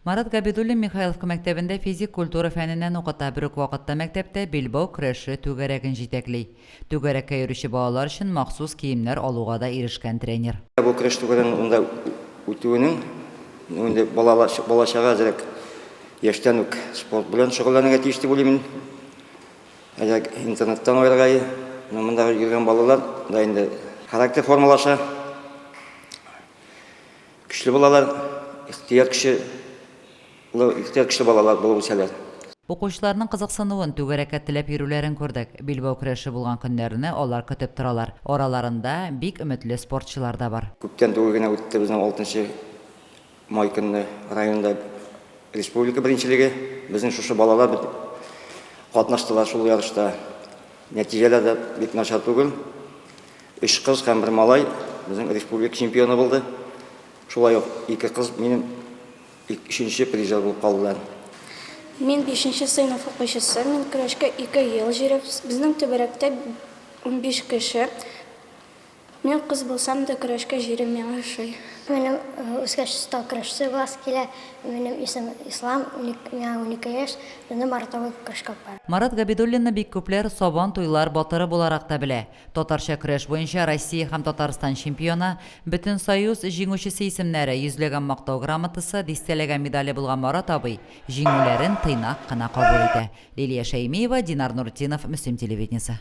Марат Габидуллин Михайловка мәктәбендә физик культура фәненнән укыта, бер үк вакытта мәктәптә билбау көрәше түгәрәген җитәкли. Түгәрәккә йөрүче балалар өчен махсус киемнәр алуга да ирешкән тренер. Бу көрәш түгәрәгенең монда үтүенең, ну инде бала-чага әзрәк яшьтән үк спорт белән шөгыльләнергә тиеш дип уйлыйм мин. Әзрәк интернеттан аерырга и. Менә монда йөргән балалар да инде характер формалаша. Көчле булалар, ихтыяр көче, ихтыяр көчле балалар булып үсәләр. Укучыларның кызыксынуын, түгәрәккә теләп йөрүләрен күрдек. Билбау көрәше булган көннәрне алар көтеп торалар. Араларында бик өметле спортчылар да бар. Күптән түгел генә үтте безнең алтынчы май көнне районда республика беренчелеге. Безнең шушы балалар бит катнаштылар шул ярышта. Нәтиҗәләр дә бик начар түгел. Өч кыз һәм бер малай безнең республика чемпионы булды. Шулай ук ике кыз минем өченче призер булып калдылар. Мин бишенче сыйныф укучысы, мин көрәшкә ике ел җөреп, безнең түгәрәктә 15 кеше. Мин кыз булсам да, көрәшкә җөрү миңа ошый. Минем үскәч оста көрәшче буласы килә. Минем исемем Ислам, миңа 12 яшь, мине Марат абый көрәшкә алып бара. Марат Габидуллинны бик күпләр Сабан туйлар батыры буларак та белә. Татарча көрәш буенча Россия һәм Татарстан чемпионы, Бөтенсоюз җиңүчесе исемнәре, йөзләгән Мактау грамотасы, дистәләгән медале булган Марат абый җиңүләрен тыйнак кына кабул итә. Лилия Шәймиева, Динар Нуртдинов, Мөслим телевидениесе.